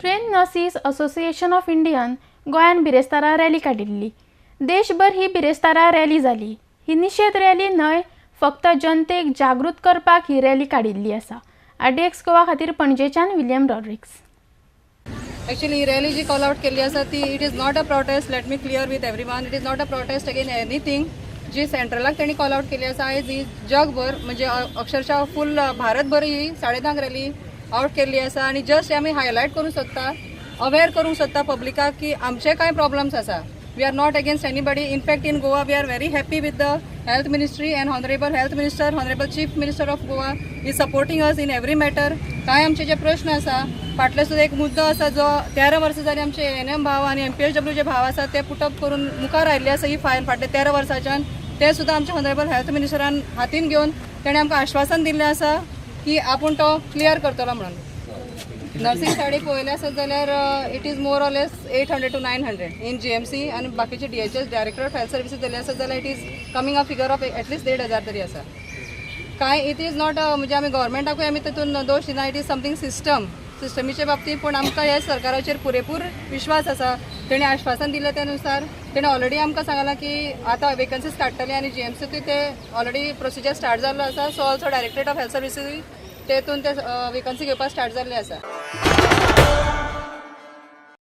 Train nurses association of Indian गोंयान बिरेस्तारा rally काडिल्ली. देशभर ही बिरेस्तारा रॅली जाली. ही निशेध रॅली न्हय, फक्त जनतेक जागृत करपाक ही रॅली काडिल्ली आसा. आरडीएक्स गोवा खातीर पणजेच्यान विलियम रॉड्रिक्स. एक्चुअली ही रॅली जी कॉल आउट केल्ली आसा ती, it is not a protest. Let me clear with everyone, it is not a protest against anything. जी सेंट्रलाक तेणी कॉल आउट केली आसा, आयज ही जगभर म्हणजे अक्षरशः फूल भारतभर ही 10:30 रॅली आउट केल्ली आसा आनी जस्ट आमी हायलायट करूंक सोदता, अवेर करूंक सोदता पब्लिकाक की आमचे कांय प्रॉब्लम्स आसा. We are not against anybody. In fact, in Goa we are very happy with the health ministry and honourable health minister. Honourable chief minister of Goa is supporting us in every matter. कांय आमचे जे प्रश्न आसा, फाटले सुद्दां एक मुद्दो आसा जो 13 वर्सां जाली, आमचे एएनएम भाव आनी एमपीएचडब्ल्यू जे भाव आसा ते पुटअप करून मुखार आयिल्ले आसा ही फायल फाटले 13 वर्साच्यान. ते सुद्दां आमच्या ऑनरेबल हेल्थ मिनिस्टरान हातीन घेवन तेणें आमकां आश्वासन दिल्लें आसा की आपूण तो क्लियर करतलो म्हणून. नर्सिंग सायडीक पळयलें आसत जाल्यार it is more or less 800 to 900 in GMC आनी बाकीचे DHS, director of health services जाले आसत जाल्यार it is coming a figure of at least 1500 तरी आसा. कांय it is not, म्हणजे आमी गव्हर्मेंटाकूय आमी तितून दोश दिना. It is something system, सिस्टमीचे बाबतींत. पूण आमकां ह्या सरकाराचेर पुरेपूर विश्वास आसा. तेणी आश्वासन दिलें त्या नुसार तेणी ऑलरेडी आमकां सांगलां की आतां वेकन्सीज काडटले आनी जीएमसीतूय ते ऑलरेडी प्रोसिजर स्टार्ट जाल्लो आसा. So also directorate of health सर्विसीसूय तेतून ते वेकन्सी घेवपाक स्टार्ट जाल्ले आसा.